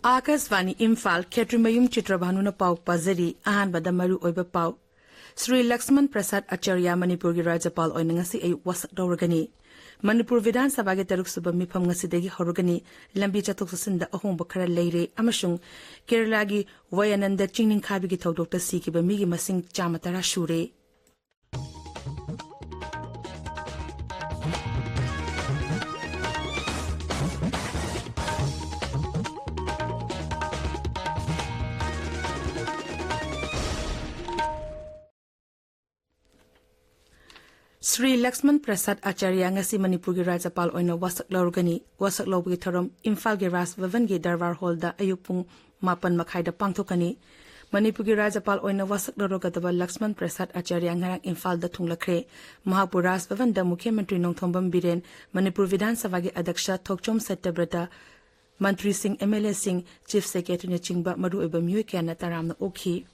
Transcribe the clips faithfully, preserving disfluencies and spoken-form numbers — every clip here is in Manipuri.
ꯑꯥꯀꯥꯁꯕꯥꯅꯤ ꯏꯝꯐꯥꯜ, ꯈꯦꯇ꯭ꯔꯤꯃꯌꯨꯝ ꯆꯤꯇ꯭ꯔꯚꯥꯅꯨꯅ ꯄꯥꯎ ꯄꯥꯖꯔꯤ꯫ ꯑꯍꯥꯟꯕꯗ ꯃꯔꯨ ꯑꯣꯏꯕ ꯄꯥꯎ꯫ ꯁ꯭ꯔꯤ ꯂꯛꯁꯃꯟ ꯄ꯭ꯔꯁꯥꯗ ꯑꯥꯆꯥꯔꯌ ꯃꯅꯤꯄꯨꯔꯒꯤ ꯔꯥꯖ꯭ꯌꯄꯥꯜ ꯑꯣꯏꯅ ꯉꯁꯤ ꯑꯌꯨꯛ ꯋꯥꯁꯛ ꯂꯧꯔꯒꯅꯤ꯫ ꯃꯅꯤꯄꯨꯔ ꯕꯤꯙꯥꯟ ꯁꯚꯥꯒꯤ ꯇꯔꯨꯛ ꯁꯨꯕ ꯃꯤꯐꯝ ꯉꯁꯤꯗꯒꯤ ꯍꯧꯔꯒꯅꯤ꯫ ꯂꯝꯕꯤ ꯆꯠꯊꯣꯛ ꯆꯠꯁꯤꯟꯗ ꯑꯍꯣꯡꯕ ꯈꯔ ꯂꯩꯔꯦ ꯑꯃꯁꯨꯡ ꯀꯦꯔꯂꯥꯒꯤ ꯋꯥꯌꯥꯅꯟꯗ ꯆꯤꯡ ꯅꯤꯡꯈꯥꯏꯕꯒꯤ ꯊꯧꯗꯣꯛꯇ ꯁꯤꯈꯤꯕ ꯃꯤꯒꯤ ꯃꯁꯤꯡ ꯆꯥꯝꯃ ꯇꯔꯥ ꯁꯨꯔꯦ꯫ ꯁ꯭ꯔꯤ ꯂꯛꯁꯃꯟ ꯄ꯭ꯔꯁꯥꯗ ꯑꯥꯆꯥꯔꯌ ꯉꯁꯤ ꯃꯅꯤꯄꯨꯔꯒꯤ ꯔꯥꯖ꯭ꯌꯄꯥꯜ ꯑꯣꯏꯅ ꯋꯥꯁꯛ ꯂꯧꯔꯒꯅꯤ꯫ ꯋꯥꯁꯛ ꯂꯧꯕꯒꯤ ꯊꯧꯔꯝ ꯏꯝꯐꯥꯜꯒꯤ ꯔꯥꯖ ꯚꯕꯟꯒꯤ ꯗꯔꯕꯥꯔ ꯍꯣꯜꯗ ꯑꯌꯨꯛ ꯄꯨꯡ ꯃꯥꯄꯟ ꯃꯈꯥꯏꯗ ꯄꯥꯡꯊꯣꯛꯀꯅꯤ꯫ ꯃꯅꯤꯄꯨꯔꯒꯤ ꯔꯥꯖ꯭ꯌꯄꯥꯜ ꯑꯣꯏꯅ ꯋꯥꯁꯛ ꯂꯧꯔꯒꯗꯕ ꯂꯛꯁꯃꯟ ꯄ꯭ꯔꯁꯥꯗ ꯑꯥꯆꯥꯔꯌ ꯉꯔꯥꯡ ꯏꯝꯐꯥꯜꯗ ꯊꯨꯡꯂꯈ꯭ꯔꯦ꯫ ꯃꯍꯥꯛꯄꯨ ꯔꯥꯖ ꯚꯕꯟꯗ ꯃꯨꯈ꯭ꯌ ꯃꯟꯇ꯭ꯔꯤ ꯅꯣꯡꯊꯣꯝꯕꯝ ꯕꯤꯔꯦꯟ, ꯃꯅꯤꯄꯨꯔ ꯕꯤꯙꯥꯟ ꯁꯚꯥꯒꯤ ꯑꯗ꯭ꯌꯛꯁ ꯊꯣꯛꯆꯣꯝ ꯁꯠꯇꯕ꯭ꯔꯇ, ꯃꯟꯇ꯭ꯔꯤꯁꯤꯡ, ꯑꯦꯝ ꯑꯦꯜ ꯑꯦꯁꯤꯡ, ꯆꯤꯐ ꯁꯦꯀ꯭ꯔꯦꯇꯔꯤꯅꯆꯤꯡꯕ ꯃꯔꯨꯑꯣꯏꯕ ꯃꯤꯑꯣꯏ ꯀꯌꯥꯅ ꯇꯔꯥꯝꯅ ꯑꯣꯛꯈꯤ꯫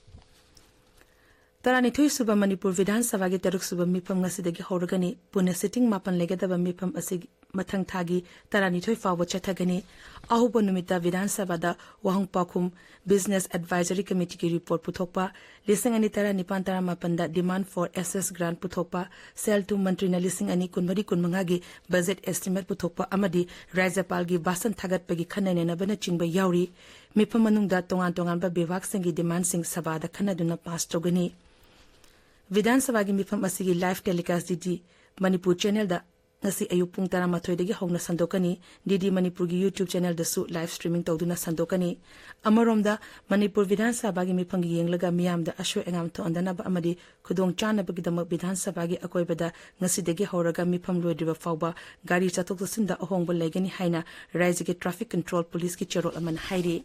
ꯇꯔꯥꯅꯤꯊꯣꯏ ꯁꯨꯕ ꯃꯅꯤꯄꯨꯔ ꯕꯤꯙꯥꯟ ꯁꯚꯥꯒꯤ ꯇꯔꯨꯛ ꯁꯨꯕ ꯃꯤꯐꯝ ꯉꯁꯤꯗꯒꯤ ꯍꯧꯔꯒꯅꯤ꯫ ꯄꯨꯟꯅ ꯁꯤꯇꯤꯡ ꯃꯥꯄꯟ ꯂꯩꯒꯗꯕ ꯃꯤꯐꯝ ꯑꯁꯤ ꯃꯊꯪ ꯊꯥꯒꯤ ꯇꯔꯥꯅꯤꯊꯣꯏ ꯐꯥꯎꯕ ꯆꯠꯊꯒꯅꯤ꯫ ꯑꯍꯧꯕ ꯅꯨꯃꯤꯠꯇ ꯕꯤꯙꯥꯟ ꯁꯚꯥꯗ ꯋꯥꯍꯪ ꯄꯥꯎꯈꯨꯝ, ꯕꯤꯖꯤꯅꯦꯁ ꯑꯦꯗꯚꯥꯏꯖꯔꯤ ꯀꯃꯤꯇꯤꯒꯤ ꯔꯤꯄꯣꯔꯠ ꯄꯨꯊꯣꯛꯄ, ꯂꯤꯁꯤꯡ ꯑꯅꯤ ꯇꯔꯥꯅꯤꯄꯥꯟ ꯇꯔꯥꯃꯥꯄꯟꯗ demand for access grant ꯄꯨꯊꯣꯛꯄ, ꯁꯦꯜ ꯊꯨꯝ ꯃꯟꯇ꯭ꯔꯤꯅ ꯂꯤꯁꯤꯡ ꯑꯅꯤ ꯀꯨꯟꯃꯔꯤ ꯀꯨꯟꯃꯉꯥꯒꯤ ꯕꯖꯦꯠ ꯑꯦꯁꯇꯤꯃꯦꯠ ꯄꯨꯊꯣꯛꯄ ꯑꯃꯗꯤ ꯔꯥꯖ꯭ꯌꯄꯥꯜꯒꯤ ꯚꯥꯁꯟ ꯊꯥꯒꯠꯄꯒꯤ ꯈꯟꯅ ꯅꯩꯅꯕꯅꯆꯤꯡꯕ ꯌꯥꯎꯔꯤ꯫ ꯃꯤꯐꯝ ꯃꯅꯨꯡꯗ ꯇꯣꯉꯥꯟ ꯇꯣꯉꯥꯟꯕ ꯕꯤꯚꯥꯒꯁꯤꯡꯒꯤ ꯗꯤꯃꯥꯟꯁꯤꯡ ꯁꯚꯥꯗ ꯈꯟꯅꯗꯨꯅ ꯄꯥꯁ ꯇꯧꯒꯅꯤ꯫ ꯕꯤꯙꯥꯟ ꯁꯚꯥꯒꯤ ꯃꯤꯐꯝ ꯑꯁꯤꯒꯤ ꯂꯥꯏꯚ ꯇꯦꯂꯤꯀꯥꯁ ꯗꯤ ꯗꯤ ꯃꯅꯤꯄꯨꯔ ꯆꯦꯅꯦꯜꯗ ꯉꯁꯤ ꯑꯌꯨꯛ ꯄꯨꯡ ꯇꯔꯥꯃꯥꯊꯣꯏꯗꯒꯤ ꯍꯧꯅ ꯁꯟꯗꯣꯛꯀꯅꯤ꯫ ꯗꯤ ꯗꯤ ꯃꯅꯤꯄꯨꯔꯒꯤ YouTube ꯆꯦꯅꯦꯜꯗꯁꯨ ꯂꯥꯏꯚ ꯁ꯭ꯇ꯭ꯔꯤꯃꯤꯡ ꯇꯧꯗꯨꯅ ꯁꯟꯗꯣꯛꯀꯅꯤ꯫ ꯑꯃꯔꯣꯝꯗ, ꯃꯅꯤꯄꯨꯔ ꯕꯤꯙꯥꯟ ꯁꯚꯥꯒꯤ ꯃꯤꯐꯝꯒꯤ ꯌꯦꯡꯂꯒ ꯃꯤꯌꯥꯝꯗ ꯑꯁꯣꯏ ꯑꯉꯥꯝ ꯊꯣꯛꯍꯟꯗꯅꯕ ꯑꯃꯗꯤ ꯈꯨꯗꯣꯡ ꯆꯥꯅꯕꯒꯤꯗꯃꯛ ꯕꯤꯙꯥꯟ ꯁꯚꯥꯒꯤ ꯑꯀꯣꯏꯕꯗ ꯉꯁꯤꯗꯒꯤ ꯍꯧꯔꯒ ꯃꯤꯐꯝ ꯂꯣꯏꯗ꯭ꯔꯤꯕ ꯐꯥꯎꯕ ꯒꯥꯔꯤ ꯆꯠꯊꯣꯛ ꯆꯠꯁꯤꯟꯗ ꯑꯍꯣꯡꯕ ꯂꯩꯒꯅꯤ ꯍꯥꯏꯅ ꯔꯥꯖ꯭ꯌꯒꯤ ꯇ꯭ꯔꯥꯐꯤꯛ ꯀꯟꯇ꯭ꯔꯣꯜ ꯄꯨꯂꯤꯁꯀꯤ ꯆꯦꯔꯣꯜ ꯑꯃꯅ ꯍꯥꯏꯔꯤ꯫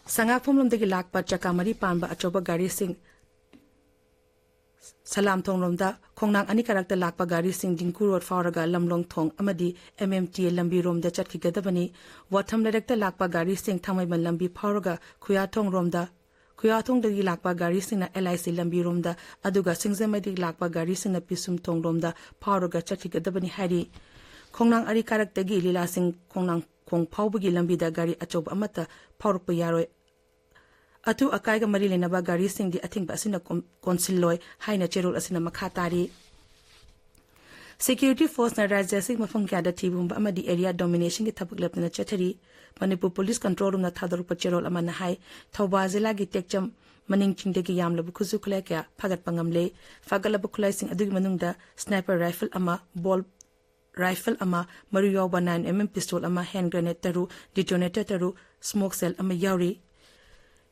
ꯁꯉꯥꯛꯐꯝꯂꯣꯝꯗꯒꯤ ꯂꯥꯛꯄ ꯆꯀꯥ ꯃꯔꯤ ꯄꯥꯟꯕ ꯑꯆꯧꯕ ꯒꯥꯔꯤꯁꯤꯡ ꯁꯂꯥꯝ ꯊꯣꯡꯂꯣꯝꯗ, ꯈꯣꯡꯅꯥꯡ ꯑꯅꯤ ꯀꯥꯔꯛꯇ ꯂꯥꯛꯄ ꯒꯥꯔꯤꯁꯤꯡ ꯗꯤꯡꯀꯨ ꯔꯣꯗ ꯐꯥꯎꯔꯒ ꯂꯝꯂꯣꯡ ꯊꯣꯡ ꯑꯃꯗꯤ ꯑꯦꯝ ꯑꯦꯝ ꯇꯤ ꯑꯦ ꯂꯝꯕꯤꯔꯣꯝꯗ ꯆꯠꯈꯤꯒꯗꯕꯅꯤ꯫ ꯋꯥꯊꯝ ꯂꯩꯔꯛꯇ ꯂꯥꯛꯄ ꯒꯥꯔꯤꯁꯤꯡ ꯊꯥꯡꯃꯩꯕꯟ ꯂꯝꯕꯤ ꯐꯥꯎꯔꯒ ꯈꯨꯌꯥꯊꯣꯡꯔꯣꯝꯗ, ꯈꯨꯌꯥꯊꯣꯡꯗꯒꯤ ꯂꯥꯛꯄ ꯒꯥꯔꯤꯁꯤꯡꯅ ꯑꯦꯜ ꯑꯥꯏ ꯁꯤ ꯂꯝꯕꯤꯔꯣꯝꯗ, ꯑꯗꯨꯒ ꯁꯤꯡꯖꯃꯩꯗꯒꯤ ꯂꯥꯛꯄ ꯒꯥꯔꯤꯁꯤꯡꯅ ꯄꯤꯁꯨꯝ ꯊꯣꯡꯂꯣꯝꯗ ꯐꯥꯎꯔꯒ ꯆꯠꯈꯤꯒꯗꯕꯅꯤ ꯍꯥꯏꯔꯤ꯫ ꯈꯣꯡꯅꯥꯡ ꯑꯔꯤ ꯀꯥꯔꯛꯇꯒꯤ ꯂꯤꯂꯥꯁꯤꯡ ꯈꯣꯡꯅꯥꯡ ꯈꯣꯡ ꯐꯥꯎꯕꯒꯤ ꯂꯝꯕꯤꯗ ꯒꯥꯔꯤ ꯑꯆꯧꯕ ꯑꯃꯠꯇ ꯐꯥꯎꯔꯛꯄ ꯌꯥꯔꯣꯏ꯫ ꯑꯊꯨ ꯑꯀꯥꯏꯒ ꯃꯔꯤ ꯂꯩꯅꯕ ꯒꯥꯔꯤꯁꯤꯡꯗꯤ ꯑꯊꯤꯡꯕ ꯑꯁꯤꯅ ꯀꯣꯟ-, ꯀꯣꯟꯁꯤꯜꯂꯣꯏ ꯍꯥꯏꯅ ꯆꯦꯔꯣꯜ ꯑꯁꯤꯅ ꯃꯈꯥ ꯇꯥꯔꯤ꯫ ꯁꯦꯀ꯭ꯌꯨꯔꯤꯇꯤ ꯐꯣꯔꯁꯅ ꯔꯥꯖ꯭ꯌ ꯑꯁꯤꯒꯤ ꯃꯐꯝ ꯀꯌꯥꯗ ꯊꯤꯕ ꯍꯨꯝꯕ ꯑꯃꯗꯤ ꯑꯦꯔꯤꯌꯥ ꯗꯣꯃꯤꯅꯦꯁꯟꯒꯤ ꯊꯕꯛ ꯂꯦꯞꯇꯅ ꯆꯠꯊꯔꯤ꯫ ꯃꯅꯤꯄꯨꯔ ꯄꯨꯂꯤꯁ ꯀꯟꯇ꯭ꯔꯣꯜ ꯔꯨꯝꯅ ꯊꯥꯗꯣꯔꯛꯄ ꯆꯦꯔꯣꯜ ꯑꯃꯅ ꯍꯥꯏ, ꯊꯧꯕꯥꯜ ꯖꯤꯂꯥꯒꯤ ꯇꯦꯛꯆꯝ ꯃꯅꯤꯡ ꯆꯤꯡꯗꯒꯤ ꯌꯥꯝꯂꯕ ꯈꯨꯠꯁꯨ ꯈꯨꯠꯂꯥꯏ ꯀꯌꯥ ꯐꯥꯒꯠꯄ ꯉꯝꯂꯦ꯫ ꯐꯥꯒꯠꯂꯕ ꯈꯨꯠꯂꯥꯏꯁꯤꯡ ꯑꯗꯨꯒꯤ ꯃꯅꯨꯡꯗ ꯁ꯭ꯅꯥꯏꯄꯔ ꯔꯥꯏꯐꯜ ꯑꯃ, ꯕꯣꯜ ꯔꯥꯏꯐꯜ ꯑꯃ, ꯃꯔꯨ ꯌꯥꯎꯕ ꯅꯥꯏꯟ ꯑꯦꯝ ꯑꯦꯝ ꯄꯤꯁꯇꯣꯜ ꯑꯃ, ꯍꯦꯟ ꯒ꯭ꯔꯦꯅꯦꯗ ꯇꯔꯨꯛ, ꯗꯤꯇꯣꯅꯦꯇꯔ ꯇꯔꯨꯛ, ꯁ꯭ꯃꯣꯛ ꯁꯦꯜ ꯑꯃ ꯌꯥꯎꯔꯤ꯫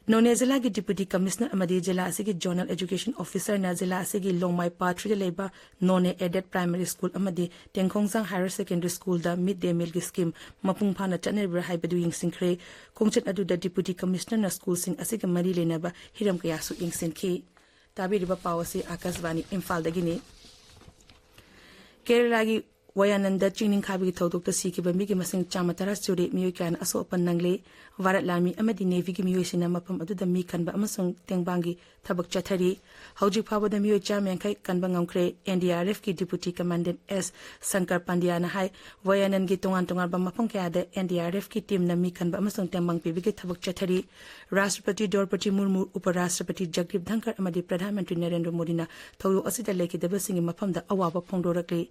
ꯅꯣꯅꯦ ꯖꯤꯂꯥꯒꯤ ꯗꯤꯄꯨꯇꯤ ꯀꯃꯤꯁꯅꯔ ꯑꯃꯗꯤ ꯖꯤꯂꯥ ꯑꯁꯤꯒꯤ ꯖꯣꯅꯦꯜ ꯑꯦꯖꯨꯀꯦꯁꯟ ꯑꯣꯐꯤꯁꯔꯅ ꯖꯤꯂꯥ ꯑꯁꯤꯒꯤ ꯂꯣꯡꯃꯥꯏ ꯄꯥꯔꯠ ꯊ꯭ꯔꯤꯗ ꯂꯩꯕ ꯅꯣꯅꯦ ꯑꯦꯗꯦꯗ ꯄ꯭ꯔꯥꯏꯃꯥꯔꯤ ꯁ꯭ꯀꯨꯜ ꯑꯃꯗꯤ ꯇꯦꯡꯈꯣꯡꯖꯥꯡ ꯍꯥꯌꯔ ꯁꯦꯀꯦꯟꯗꯔꯤ ꯁ꯭ꯀꯨꯜꯗ ꯃꯤꯗ ꯗꯦ ꯃꯤꯜꯒꯤ ꯁ꯭ꯀꯤꯝ ꯃꯄꯨꯡ ꯐꯥꯅ ꯆꯠꯅꯔꯤꯕ꯭ꯔꯥ ꯍꯥꯏꯕꯗꯨ ꯌꯦꯡꯁꯤꯟꯈ꯭ꯔꯦ꯫ ꯈꯣꯡꯆꯠ ꯑꯗꯨꯗ ꯗꯤꯄꯨꯇꯤ ꯀꯃꯤꯁꯅꯔꯅ ꯁ꯭ꯀꯨꯜꯁꯤꯡ ꯑꯁꯤꯒ ꯃꯔꯤ ꯂꯩꯅꯕ ꯍꯤꯔꯝ ꯀꯌꯥꯁꯨ ꯌꯦꯡꯁꯤꯟꯈꯤ꯫ ꯇꯥꯕꯤꯔꯤꯕ ꯄꯥꯎ ꯑꯁꯤ ꯑꯥꯀꯥꯁꯕꯥꯅꯤ ꯏꯝꯐꯥꯜꯗꯒꯤꯅꯤ꯫ ꯀꯦꯔꯂꯥꯒꯤ ꯋꯥꯌꯥꯅꯟꯗ ꯆꯤꯡ ꯅꯤꯡꯈꯥꯏꯕꯒꯤ ꯊꯧꯗꯣꯛꯇ ꯁꯤꯈꯤꯕ ꯃꯤꯒꯤ ꯃꯁꯤꯡ ꯆꯥꯝꯃ ꯇꯔꯥ ꯁꯨꯔꯦ, ꯃꯤꯑꯣꯏ ꯀꯌꯥꯅ ꯑꯁꯣꯛ ꯑꯄꯟ ꯅꯪꯂꯦ꯫ ꯚꯥꯔꯠ ꯂꯥꯟꯃꯤ ꯑꯃꯗꯤ ꯅꯦꯚꯤꯒꯤ ꯃꯤꯑꯣꯏꯁꯤꯡꯅ ꯃꯐꯝ ꯑꯗꯨꯗ ꯃꯤ ꯀꯟꯕ ꯑꯃꯁꯨꯡ ꯇꯦꯡꯕꯥꯡꯒꯤ ꯊꯕꯛ ꯆꯠꯊꯔꯤ꯫ ꯍꯧꯖꯤꯛ ꯐꯥꯎꯕꯗ ꯃꯤꯑꯣꯏ ꯆꯥꯝꯃ ꯌꯥꯡꯈꯩ ꯀꯟꯕ ꯉꯝꯈ꯭ꯔꯦ꯫ ꯑꯦꯟ ꯗꯤ ꯑꯥꯔ ꯑꯦꯐꯀꯤ ꯗꯤꯄꯨꯇꯤ ꯀꯃꯥꯟꯗꯦꯟ ꯑꯦꯁ ꯁꯪꯀꯔ ꯄꯥꯟꯗ꯭ꯌꯥꯅ ꯍꯥꯏ, ꯋꯥꯌꯥꯅꯟꯒꯤ ꯇꯣꯉꯥꯟ ꯇꯣꯉꯥꯟꯕ ꯃꯐꯝ ꯀꯌꯥꯗ ꯑꯦꯟ ꯗꯤ ꯑꯥꯔ ꯑꯦꯐꯀꯤ ꯇꯤꯝꯅ ꯃꯤ ꯀꯟꯕ ꯑꯃꯁꯨꯡ ꯇꯦꯡꯕꯥꯡ ꯄꯤꯕꯒꯤ ꯊꯕꯛ ꯆꯠꯊꯔꯤ꯫ ꯔꯥꯁꯇ꯭ꯔꯄꯇꯤ ꯗ꯭ꯔꯧꯄꯗꯤ ꯃꯨꯔꯃꯨ, ꯎꯄ ꯔꯥꯁꯇ꯭ꯔꯄꯇꯤ ꯖꯒꯗꯤꯞ ꯙꯟꯈꯔ ꯑꯃꯗꯤ ꯄ꯭ꯔꯙꯥꯟ ꯃꯟꯇ꯭ꯔꯤ ꯅꯔꯦꯟꯗ꯭ꯔ ꯃꯣꯗꯤꯅ ꯊꯧꯗꯣꯛ ꯑꯁꯤꯗ ꯂꯩꯈꯤꯗꯕꯁꯤꯡꯒꯤ ꯃꯐꯝꯗ ꯑꯋꯥꯕ ꯐꯣꯡꯗꯣꯔꯛꯂꯤ꯫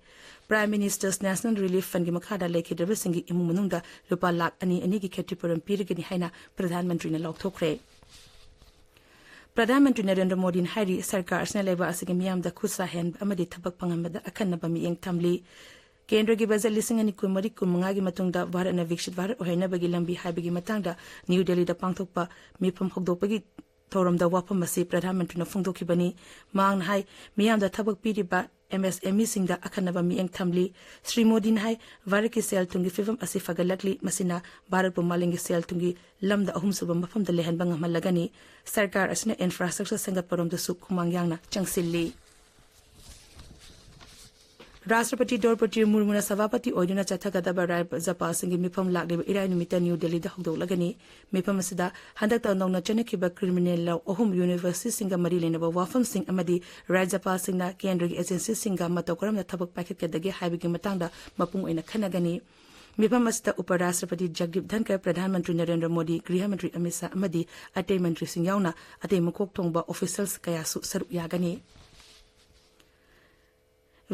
ꯄ꯭ꯔꯥꯏꯝ ꯃꯤꯅꯤꯁꯇꯔꯁ ꯅꯦꯁꯅꯦꯜ ꯔꯤꯂꯤꯐ ꯐꯟꯒꯤ ꯃꯈꯥꯗ ꯂꯩꯈꯤꯗ꯭ꯔꯕꯁꯤꯡꯒꯤ ꯏꯃꯨꯡ ꯃꯅꯨꯡꯗ ꯂꯨꯄꯥ ꯂꯥꯈ ꯑꯅꯤ ꯑꯅꯤꯒꯤ ꯈꯦꯇꯤꯄꯨꯔꯝ ꯄꯤꯔꯒꯅꯤ ꯍꯥꯏꯅ ꯄ꯭ꯔꯙꯥꯟ ꯃꯟꯇ꯭ꯔꯤꯅ ꯂꯥꯎꯊꯣꯛꯈ꯭ꯔꯦ꯫ ꯄ꯭ꯔꯙꯥꯟ ꯃꯟꯇ꯭ꯔꯤ ꯅꯔꯦꯟꯗ꯭ꯔ ꯃꯣꯗꯤꯅ ꯍꯥꯏꯔꯤ, ꯁꯔꯀꯥꯔ ꯑꯁꯤꯅ ꯂꯩꯕꯥꯛ ꯑꯁꯤꯒꯤ ꯃꯤꯌꯥꯝꯗ ꯈꯨꯠ ꯁꯥ ꯍꯦꯟꯕ ꯑꯃꯗꯤ ꯊꯕꯛ ꯐꯪꯍꯟꯕꯗ ꯑꯈꯟꯅꯕ ꯃꯤꯠꯌꯦꯡ ꯊꯝꯂꯤ꯫ ꯀꯦꯟꯗ꯭ꯔꯒꯤ ꯕꯖꯦꯠ ꯂꯤꯁꯤꯡ ꯑꯅꯤ ꯀꯨꯟꯃꯔꯤ ꯀꯨꯟꯃꯉꯥꯒꯤ ꯃꯇꯨꯡꯗ ꯚꯥꯔꯠꯅ ꯚꯤꯛꯁꯤꯠ ꯚꯥꯔꯠ ꯑꯣꯏꯍꯟꯅꯕꯒꯤ ꯂꯝꯕꯤ ꯍꯥꯏꯕꯒꯤ ꯃꯇꯥꯡꯗ ꯅ꯭ꯌꯨ ꯗꯦꯜꯂꯤꯗ ꯄꯥꯡꯊꯣꯛꯄ ꯃꯤꯐꯝ ꯍꯧꯗꯣꯛꯄꯒꯤ ꯊꯧꯔꯝꯗ ꯋꯥꯐꯝ ꯑꯁꯤ ꯄ꯭ꯔꯙꯥꯟ ꯃꯟꯇ꯭ꯔꯤꯅ ꯐꯣꯡꯗꯣꯛꯈꯤꯕꯅꯤ꯫ ꯃꯍꯥꯛꯅ ꯍꯥꯏ, ꯃꯤꯌꯥꯝꯗ ꯊꯕꯛ ꯄꯤꯔꯤꯕ ꯑꯦꯝ ꯑꯦꯁ ꯑꯦꯝ ꯏꯁꯤꯡꯗ ꯑꯈꯟꯅꯕ ꯃꯤꯠꯌꯦꯡ ꯊꯝꯂꯤ꯫ ꯁ꯭ꯔꯤ ꯃꯣꯗꯤꯅ ꯍꯥꯏ, ꯚꯥꯔꯠꯀꯤ ꯁꯦꯜ ꯊꯨꯝꯒꯤ ꯐꯤꯕꯝ ꯑꯁꯤ ꯐꯒꯠꯂꯛꯂꯤ, ꯃꯁꯤꯅ ꯚꯥꯔꯠꯄꯨ ꯃꯥꯂꯦꯝꯒꯤ ꯁꯦꯜ ꯊꯨꯝꯒꯤ ꯂꯝꯗ ꯑꯍꯨꯝꯁꯨꯕ ꯃꯐꯝꯗ ꯂꯩꯍꯟꯕ ꯉꯝꯍꯜꯂꯒꯅꯤ꯫ ꯁꯔꯀꯥꯔ ꯑꯁꯤꯅ ꯏꯟꯐ꯭ꯔꯥꯁ꯭ꯇ꯭ꯔꯛꯆꯔ ꯁꯦꯝꯒꯠꯄꯔꯣꯝꯗꯁꯨ ꯈꯨꯃꯥꯡ ꯌꯥꯡꯅ ꯆꯪꯁꯤꯜꯂꯤ꯫ ꯔꯥꯁꯇ꯭ꯔꯄꯇꯤ ꯗ꯭ꯔꯧꯄꯗꯤ ꯃꯨꯔꯃꯨꯅ ꯁꯚꯥꯄꯇꯤ ꯑꯣꯏꯗꯨꯅ ꯆꯠꯊꯒꯗꯕ ꯔꯥꯖ꯭ꯌꯄꯥꯜꯁꯤꯡꯒꯤ ꯃꯤꯐꯝ ꯂꯥꯛꯂꯤꯕ ꯏꯔꯥꯏ ꯅꯨꯃꯤꯠꯇ ꯅ꯭ꯌꯨ ꯗꯦꯜꯂꯤꯗ ꯍꯧꯗꯣꯛꯂꯒꯅꯤ꯫ ꯃꯤꯐꯝ ꯑꯁꯤꯗ ꯍꯟꯗꯛꯇ ꯅꯧꯅ ꯆꯠꯅꯈꯤꯕ ꯀ꯭ꯔꯤꯃꯤꯅꯦꯜ ꯂꯣ ꯑꯍꯨꯝ, ꯌꯨꯅꯤꯚꯔꯁꯤꯇꯤꯁꯤꯡꯒ ꯃꯔꯤ ꯂꯩꯅꯕ ꯋꯥꯐꯝꯁꯤꯡ ꯑꯃꯗꯤ ꯔꯥꯖ꯭ꯌꯄꯥꯜꯁꯤꯡꯅ ꯀꯦꯟꯗ꯭ꯔꯒꯤ ꯑꯦꯖꯦꯟꯁꯤꯁꯤꯡꯒ ꯃꯇꯧ ꯀꯔꯝꯅ ꯊꯕꯛ ꯄꯥꯏꯈꯠꯀꯗꯒꯦ ꯍꯥꯏꯕꯒꯤ ꯃꯇꯥꯡꯗ ꯃꯄꯨꯡ ꯑꯣꯏꯅ ꯈꯟꯅꯒꯅꯤ꯫ ꯃꯤꯐꯝ ꯑꯁꯤꯗ ꯎꯄ ꯔꯥꯁꯇ꯭ꯔꯄꯇꯤ ꯖꯒꯗꯤꯞ ꯙꯟꯀꯔ, ꯄ꯭ꯔꯙꯥꯟ ꯃꯟꯇ꯭ꯔꯤ ꯅꯔꯦꯟꯗ꯭ꯔ ꯃꯣꯗꯤ, ꯒ꯭ꯔꯤꯍ ꯃꯟꯇ꯭ꯔꯤ ꯑꯃꯤꯠ ꯁꯥꯍ ꯑꯃꯗꯤ ꯑꯇꯩ ꯃꯟꯇ꯭ꯔꯤꯁꯤꯡ ꯌꯥꯎꯅ ꯑꯇꯩ ꯃꯀꯣꯛ ꯊꯣꯡꯕ ꯑꯣꯐꯤꯁꯤꯌꯦꯜꯁ ꯀꯌꯥꯁꯨ ꯁꯔꯨꯛ ꯌꯥꯒꯅꯤ꯫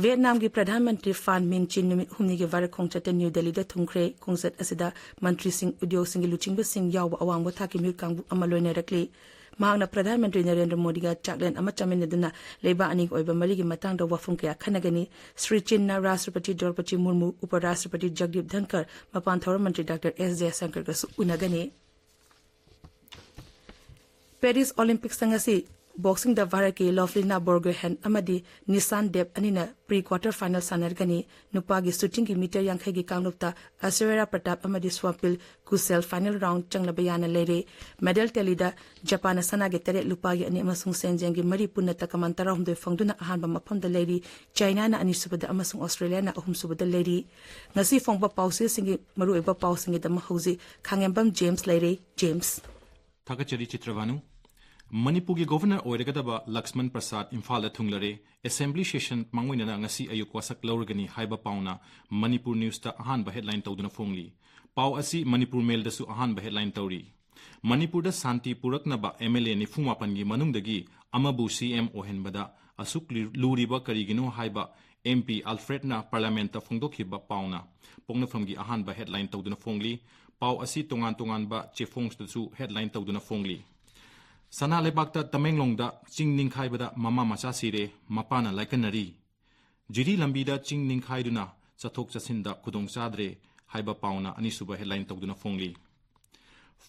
ꯚꯤꯌꯦꯠꯅꯥꯝꯒꯤ ꯄ꯭ꯔꯙꯥꯟ ꯃꯟꯇ꯭ꯔꯤ ꯐꯥꯟ ꯃꯤꯟ ꯆꯤꯟ ꯅꯨꯃꯤꯠ ꯍꯨꯝꯅꯤꯒꯤ ꯚꯥꯔꯠ ꯈꯣꯡꯆꯠꯇ ꯅ꯭ꯌꯨ ꯗꯦꯜꯂꯤꯗ ꯊꯨꯡꯈ꯭ꯔꯦ꯫ ꯈꯣꯡꯆꯠ ꯑꯁꯤꯗ ꯃꯟꯇ꯭ꯔꯤꯁꯤꯡ, ꯎꯗ꯭ꯌꯣꯒꯁꯤꯡꯒꯤ ꯂꯨꯆꯤꯡꯕꯁꯤꯡ ꯌꯥꯎꯕ ꯑꯋꯥꯡꯕ ꯊꯥꯛꯀꯤ ꯃꯤꯑꯣꯏ ꯀꯥꯡꯕꯨ ꯑꯃ ꯂꯣꯏꯅꯔꯛꯂꯤ꯫ ꯃꯍꯥꯛꯅ ꯄ꯭ꯔꯙꯥꯟ ꯃꯟꯇ꯭ꯔꯤ ꯅꯔꯦꯟꯗ꯭ꯔ ꯃꯣꯗꯤꯒ ꯆꯥꯛꯂꯦꯟ ꯑꯃ ꯆꯥꯃꯤꯟꯅꯗꯨꯅ ꯂꯩꯕꯥꯛ ꯑꯅꯤꯒꯤ ꯑꯣꯏꯕ ꯃꯔꯤꯒꯤ ꯃꯇꯥꯡꯗ ꯋꯥꯐꯝ ꯀꯌꯥ ꯈꯟꯅꯒꯅꯤ꯫ ꯁ꯭ꯔꯤ ꯆꯤꯟꯅ ꯔꯥꯁꯇ꯭ꯔꯄꯇꯤ ꯗ꯭ꯔꯧꯄꯗꯤ ꯃꯨꯔꯃꯨ, ꯎꯄ ꯔꯥꯁꯇ꯭ꯔꯄꯇꯤ ꯖꯒꯗꯤꯞ ꯙꯟꯀꯔ, ꯃꯄꯥꯟ ꯊꯧꯔꯝ ꯃꯟꯇ꯭ꯔꯤ ꯗꯥꯛꯇꯔ ꯑꯦꯁ ꯖꯌꯁꯪꯀꯔꯒꯁꯨ ꯎꯅꯒꯅꯤ꯫ ꯄꯦꯔꯤꯁ ꯑꯣꯂꯤꯝꯄꯤꯛꯁꯇ ꯉꯁꯤ ꯕꯣꯛꯁꯤꯡꯗ ꯚꯥꯔꯠꯀꯤ ꯂꯣꯚꯂꯤꯅꯥ ꯕꯣꯔꯒꯣꯍꯦꯟ ꯑꯃꯗꯤ ꯅꯤꯁꯥꯟ ꯗꯦꯕ ꯑꯅꯤꯅ ꯄ꯭ꯔꯤ ꯀ꯭ꯋꯥꯇꯔ ꯐꯥꯏꯅꯦꯜ ꯁꯥꯟꯅꯔꯒꯅꯤ꯫ ꯅꯨꯄꯥꯒꯤ ꯁꯨꯇꯤꯡꯒꯤ ꯃꯤꯇꯔ ꯌꯥꯡꯈꯩꯒꯤ ꯀꯥꯡꯂꯨꯞꯇ ꯑꯁꯔꯦꯔꯥ ꯄ꯭ꯔꯇꯥꯞ ꯑꯃꯗꯤ ꯁ꯭ꯋꯥꯄꯤꯜ ꯀꯨꯁꯦꯜ ꯐꯥꯏꯅꯦꯜ ꯔꯥꯎꯟ ꯆꯪꯂꯕ ꯌꯥꯅ ꯂꯩꯔꯦ꯫ ꯃꯦꯗꯜ ꯇꯦꯂꯤꯗ ꯖꯄꯥꯟꯅ ꯁꯅꯥꯒꯤ ꯇꯔꯦꯠ, ꯂꯨꯄꯥꯒꯤ ꯑꯅꯤ ꯑꯃꯁꯨꯡ ꯁꯦꯟꯖꯦꯡꯒꯤ ꯃꯔꯤ, ꯄꯨꯟꯅ ꯇꯀꯃꯥꯟ ꯇꯔꯥꯍꯨꯝꯗꯣꯏ ꯐꯪꯗꯨꯅ ꯑꯍꯥꯟꯕ ꯃꯐꯝꯗ ꯂꯩꯔꯤ꯫ ꯆꯥꯏꯅꯥꯅ ꯑꯅꯤꯁꯨꯕꯗ ꯑꯃꯁꯨꯡ ꯑꯣꯁꯇ꯭ꯔꯦꯂꯤꯌꯥꯅ ꯑꯍꯨꯝꯁꯨꯕꯗ ꯂꯩꯔꯤ꯫ ꯉꯁꯤ ꯐꯣꯡꯕ ꯄꯥꯎꯆꯦꯁꯤꯡꯒꯤ ꯃꯔꯨꯑꯣꯏꯕ ꯄꯥꯎꯁꯤꯡꯒꯤꯗꯃꯛ ꯍꯧꯖꯤꯛ ꯈꯥꯉꯦꯝꯕꯝ ꯖꯦꯝꯁ ꯂꯩꯔꯦ꯫ ꯖꯦꯝꯁ꯫ ꯊꯥꯒꯠꯆꯔꯤ ꯆꯤꯇ꯭ꯔꯚꯥꯅꯨ꯫ ꯃꯅꯤꯄꯨꯔꯒꯤ ꯒꯣꯚꯔꯅꯔ ꯑꯣꯏꯔꯒꯗꯕ ꯂꯛꯁꯃꯟ ꯄ꯭ꯔꯁꯥꯗ ꯏꯝꯐꯥꯜꯗ ꯊꯨꯡꯂꯔꯦ꯫ ꯑꯦꯁꯦꯝꯕ꯭ꯂꯤ ꯁꯦꯁꯟ ꯃꯥꯡꯑꯣꯏꯅꯅ ꯉꯁꯤ ꯑꯌꯨꯛ ꯋꯥꯁꯛ ꯂꯧꯔꯒꯅꯤ ꯍꯥꯏꯕ ꯄꯥꯎꯅ ꯃꯅꯤꯄꯨꯔ ꯅ꯭ꯌꯨꯁꯇ ꯑꯍꯥꯟꯕ ꯍꯦꯗꯂꯥꯏꯟ ꯇꯧꯗꯨꯅ ꯐꯣꯡꯂꯤ꯫ ꯄꯥꯎ ꯑꯁꯤ ꯃꯅꯤꯄꯨꯔ ꯃꯦꯜꯗꯁꯨ ꯑꯍꯥꯟꯕ ꯍꯦꯗꯂꯥꯏꯟ ꯇꯧꯔꯤ꯫ ꯃꯅꯤꯄꯨꯔꯗ ꯁꯥꯟꯇꯤ ꯄꯨꯔꯛꯅꯕ ꯑꯦꯝ ꯑꯦꯜ ꯑꯦ ꯅꯤꯐꯨ ꯃꯥꯄꯟꯒꯤ ꯃꯅꯨꯡꯗꯒꯤ ꯑꯃꯕꯨ ꯁꯤ ꯑꯦꯝ ꯑꯣꯏꯍꯟꯕꯗ ꯑꯁꯨꯛ ꯂꯤ-, ꯂꯨꯔꯤꯕ ꯀꯔꯤꯒꯤꯅꯣ ꯍꯥꯏꯕ ꯑꯦꯝ ꯄꯤ ꯑꯜꯐ꯭ꯔꯦꯗꯅ ꯄꯥꯔꯂꯤꯌꯥꯃꯦꯟꯠꯇ ꯐꯣꯡꯗꯣꯛꯈꯤꯕ ꯄꯥꯎꯅ ꯄꯣꯛꯅꯐꯝꯒꯤ ꯑꯍꯥꯟꯕ ꯍꯦꯗꯂꯥꯏꯟ ꯇꯧꯗꯨꯅ ꯐꯣꯡꯂꯤ꯫ ꯄꯥꯎ ꯑꯁꯤ ꯇꯣꯉꯥꯟ ꯇꯣꯉꯥꯟꯕ ꯆꯦꯐꯣꯡꯁꯇꯁꯨ ꯍꯦꯗꯂꯥꯏꯟ ꯇꯧꯗꯨꯅ ꯐꯣꯡꯂꯤ꯫ ꯁꯅꯥ ꯂꯩꯕꯥꯛꯇ ꯇꯃꯦꯡꯂꯣꯡꯗ ꯆꯤꯡ ꯅꯤꯡꯈꯥꯏꯕꯗ ꯃꯃꯥ ꯃꯆꯥ ꯁꯤꯔꯦ, ꯃꯄꯥꯅ ꯂꯥꯏꯀꯠꯅꯔꯤ꯫ ꯖꯤꯔꯤ ꯂꯝꯕꯤꯗ ꯆꯤꯡ ꯅꯤꯡꯈꯥꯏꯗꯨꯅ ꯆꯠꯊꯣꯛ ꯆꯠꯁꯤꯟꯗ ꯈꯨꯗꯣꯡ ꯆꯥꯗ꯭ꯔꯦ ꯍꯥꯏꯕ ꯄꯥꯎꯅ ꯑꯅꯤꯁꯨꯕ ꯍꯦꯗꯂꯥꯏꯟ ꯇꯧꯗꯨꯅ ꯐꯣꯡꯂꯤ꯫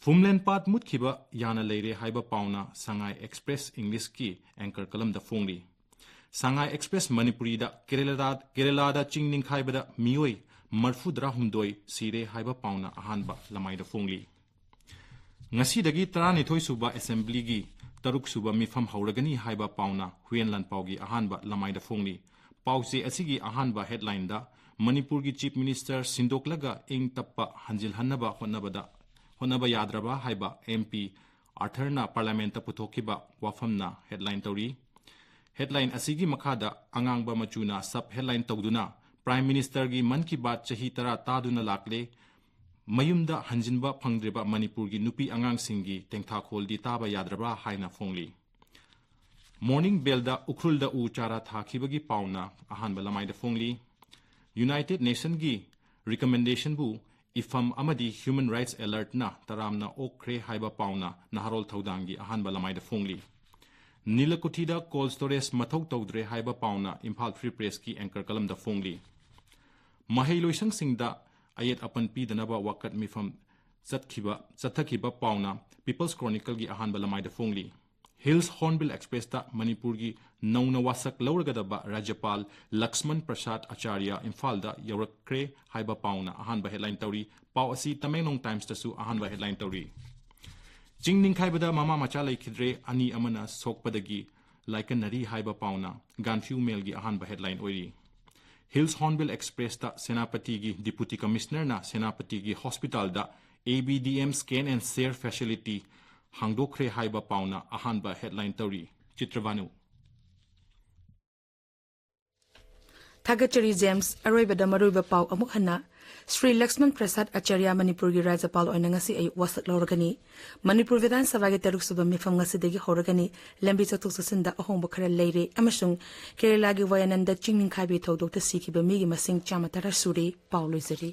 ꯐꯨꯝꯂꯦꯟ ꯄꯥꯠ ꯃꯨꯠꯈꯤꯕ ꯌꯥꯅ ꯂꯩꯔꯦ ꯍꯥꯏꯕ ꯄꯥꯎꯅ ꯁꯉꯥꯏ ꯑꯦꯛꯁꯄ꯭ꯔꯦꯁ ꯏꯪꯂꯤꯁꯀꯤ ꯑꯦꯡꯀꯔ ꯀꯂꯝꯗ ꯐꯣꯡꯂꯤ꯫ ꯁꯉꯥꯏ ꯑꯦꯛꯁꯄ꯭ꯔꯦꯁ ꯃꯅꯤꯄꯨꯔꯤꯗ ꯀꯦꯔꯦꯂꯥ-, ꯀꯦꯔꯦꯂꯥꯗ ꯆꯤꯡ ꯅꯤꯡꯈꯥꯏꯕꯗ ꯃꯤꯑꯣꯏ ꯃꯔꯤꯐꯨꯇꯔꯥ ꯍꯨꯝꯗꯣꯏ ꯁꯤꯔꯦ ꯍꯥꯏꯕ ꯄꯥꯎꯅ ꯑꯍꯥꯟꯕ ꯂꯃꯥꯏꯗ ꯐꯣꯡꯂꯤ꯫ ꯉꯁꯤꯗꯒꯤ ꯇꯔꯥꯅꯤꯊꯣꯏ ꯁꯨꯕ ꯑꯦꯁꯦꯝꯕ꯭ꯂꯤꯒꯤ ꯇꯔꯨꯛ ꯁꯨꯕ ꯃꯤꯐꯝ ꯍꯧꯔꯒꯅꯤ ꯍꯥꯏꯕ ꯄꯥꯎꯅ ꯍꯨꯏꯌꯦꯟ ꯂꯥꯟꯄꯥꯎꯒꯤ ꯑꯍꯥꯟꯕ ꯂꯃꯥꯏꯗ ꯐꯣꯡꯂꯤ꯫ ꯄꯥꯎꯆꯦ ꯑꯁꯤꯒꯤ ꯑꯍꯥꯟꯕ ꯍꯦꯗꯂꯥꯏꯟꯗ ꯃꯅꯤꯄꯨꯔꯒꯤ ꯆꯤꯐ ꯃꯤꯅꯤꯁꯇꯔ ꯁꯤꯟꯗꯣꯛꯂꯒ ꯏꯪ ꯇꯞꯄ ꯍꯟꯖꯤꯜꯍꯟꯅꯕ ꯍꯣꯠꯅꯕꯗ, ꯍꯣꯠꯅꯕ ꯌꯥꯗ꯭ꯔꯕ ꯍꯥꯏꯕ ꯑꯦꯝ ꯄꯤ ꯑꯥꯔꯊꯔꯅ ꯄꯥꯔꯂꯤꯌꯥꯃꯦꯟꯠꯇ ꯄꯨꯊꯣꯛꯈꯤꯕ ꯋꯥꯐꯝꯅ ꯍꯦꯗꯂꯥꯏꯟ ꯇꯧꯔꯤ꯫ ꯍꯦꯗꯂꯥꯏꯟ ꯑꯁꯤꯒꯤ ꯃꯈꯥꯗ ꯑꯉꯥꯡꯕ ꯃꯆꯨꯅ ꯁꯕ ꯍꯦꯗꯂꯥꯏꯟ ꯇꯧꯗꯨꯅ Prime Ministerꯒꯤ ꯃꯟ ꯀꯤ ꯕꯥꯠ ꯆꯍꯤ ꯇꯔꯥ ꯇꯥꯗꯨꯅ ꯂꯥꯛꯂꯦ꯫ ꯃꯌꯨꯝꯗ ꯍꯟꯖꯤꯟꯕ ꯐꯪꯗ꯭ꯔꯤꯕ ꯃꯅꯤꯄꯨꯔꯒꯤ ꯅꯨꯄꯤ ꯑꯉꯥꯡꯁꯤꯡꯒꯤ ꯇꯦꯡꯊꯥꯈꯣꯜꯗꯤ ꯇꯥꯕ ꯌꯥꯗ꯭ꯔꯕ꯭ꯔꯥ ꯍꯥꯏꯅ ꯐꯣꯡꯂꯤ꯫ Morning Bellꯗ ꯎꯈ꯭ꯔꯨꯜꯗ ꯎ ꯆꯥꯔꯥ ꯊꯥꯈꯤꯕꯒꯤ ꯄꯥꯎꯅ ꯑꯍꯥꯟꯕ ꯂꯃꯥꯏꯗ ꯐꯣꯡꯂꯤ꯫ United Nationꯒꯤ recommendationꯕꯨ ꯏꯐꯝ ꯑꯃꯗꯤ Human Rights Alertꯅ ꯇꯔꯥꯝꯅ ꯑꯣꯛꯈ꯭ꯔꯦ ꯍꯥꯏꯕ ꯄꯥꯎꯅ ꯅꯍꯥꯔꯣꯜ ꯊꯧꯗꯥꯡꯒꯤ ꯑꯍꯥꯟꯕ ꯂꯃꯥꯏꯗ ꯐꯣꯡꯂꯤ꯫ ꯅꯤꯂꯀꯨꯊꯤꯗ cold storage ꯃꯊꯧ ꯇꯧꯗ꯭ꯔꯦ ꯍꯥꯏꯕ ꯄꯥꯎꯅ ꯏꯝꯐꯥꯜ Free Pressꯀꯤ anchor columnꯗ ꯐꯣꯡꯂꯤ꯫ ꯃꯍꯩꯂꯣꯏꯁꯪꯁꯤꯡꯗ ꯑꯌꯦꯠ ꯑꯄꯟ ꯄꯤꯗꯅꯕ ꯋꯥꯀꯠ ꯃꯤꯐꯝ ꯆꯠꯈꯤꯕ, ꯆꯠꯊꯈꯤꯕ ꯄꯥꯎꯅ People's Chronicleꯒꯤ ꯑꯍꯥꯟꯕ ꯂꯃꯥꯏꯗ ꯐꯣꯡꯂꯤ꯫ Hills Hornbill Expressꯇ ꯃꯅꯤꯄꯨꯔꯒꯤ ꯅꯧꯅ ꯋꯥꯁꯛ ꯂꯧꯔꯒꯗꯕ ꯔꯥꯖ꯭ꯌꯄꯥꯜ ꯂꯛꯁꯃꯟ ꯄ꯭ꯔꯁꯥꯗ ꯑꯆꯥꯔꯌ ꯏꯝꯐꯥꯜꯗ ꯌꯧꯔꯛꯈ꯭ꯔꯦ ꯍꯥꯏꯕ ꯄꯥꯎꯅ ꯑꯍꯥꯟꯕ headline ꯇꯧꯔꯤ꯫ ꯄꯥꯎ ꯑꯁꯤ ꯇꯃꯦꯡꯂꯣꯡ Timesꯇꯁꯨ ꯑꯍꯥꯟꯕ headline ꯇꯧꯔꯤ꯫ ꯆꯤꯡ ꯅꯤꯡꯈꯥꯏꯕꯗ ꯃꯃꯥ ꯃꯆꯥ ꯂꯩꯈꯤꯗ꯭ꯔꯦ, ꯑꯅꯤ ꯑꯃꯅ ꯁꯣꯛꯄꯗꯒꯤ ꯂꯥꯏꯀꯠꯅꯔꯤ ꯍꯥꯏꯕ ꯄꯥꯎꯅ Gaanphiu Mailꯒꯤ ꯑꯍꯥꯟꯕ headline ꯑꯣꯏꯔꯤ꯫ Hills Hornbill Expressꯇ ꯁꯦꯅꯥꯄꯇꯤꯒꯤ Deputy Commissionerꯅ ꯁꯦꯅꯥꯄꯇꯤꯒꯤ hospitalꯗ ABDM scan and share facility ꯍꯥꯡꯗꯣꯛꯈ꯭ꯔꯦ ꯍꯥꯏꯕ ꯄꯥꯎꯅ ꯑꯍꯥꯟꯕ headline ꯇꯧꯔꯤ꯫ ꯆꯤꯇ꯭ꯔꯚꯥꯅꯨ꯫ ꯊꯥꯒꯠꯆꯔꯤ ꯖꯦꯝꯁ꯫ ꯑꯔꯣꯏꯕꯗ ꯃꯔꯨꯑꯣꯏꯕ ꯄꯥꯎ ꯑꯃꯨꯛ ꯍꯟꯅ꯫ ꯁ꯭ꯔꯤ ꯂꯛꯁꯃꯟ ꯄ꯭ꯔꯁꯥꯗ ꯑꯆꯥꯔꯌ ꯃꯅꯤꯄꯨꯔꯒꯤ ꯔꯥꯖ꯭ꯌꯄꯥꯜ ꯑꯣꯏꯅ ꯉꯁꯤ ꯑꯌꯨꯛ ꯋꯥꯁꯛ ꯂꯧꯔꯒꯅꯤ꯫ ꯃꯅꯤꯄꯨꯔ ꯕꯤꯙꯥꯟ ꯁꯚꯥꯒꯤ ꯇꯔꯨꯛꯁꯨꯕ ꯃꯤꯐꯝ ꯉꯁꯤꯗꯒꯤ ꯍꯧꯔꯒꯅꯤ꯫ ꯂꯝꯕꯤ ꯆꯠꯊꯣꯛ ꯆꯠꯁꯤꯟꯗ ꯑꯍꯣꯡꯕ ꯈꯔ ꯂꯩꯔꯦ ꯑꯃꯁꯨꯡ ꯀꯦꯔꯂꯥꯒꯤ ꯋꯥꯌꯥꯅꯟꯗ ꯆꯤꯡ ꯅꯤꯡꯈꯥꯏꯕꯒꯤ ꯊꯧꯗꯣꯛꯇ ꯁꯤꯈꯤꯕ ꯃꯤꯒꯤ ꯃꯁꯤꯡ ꯆꯥꯝꯃ ꯇꯔꯥ ꯁꯨꯔꯦ꯫ ꯄꯥꯎ ꯂꯣꯏꯖꯔꯦ꯫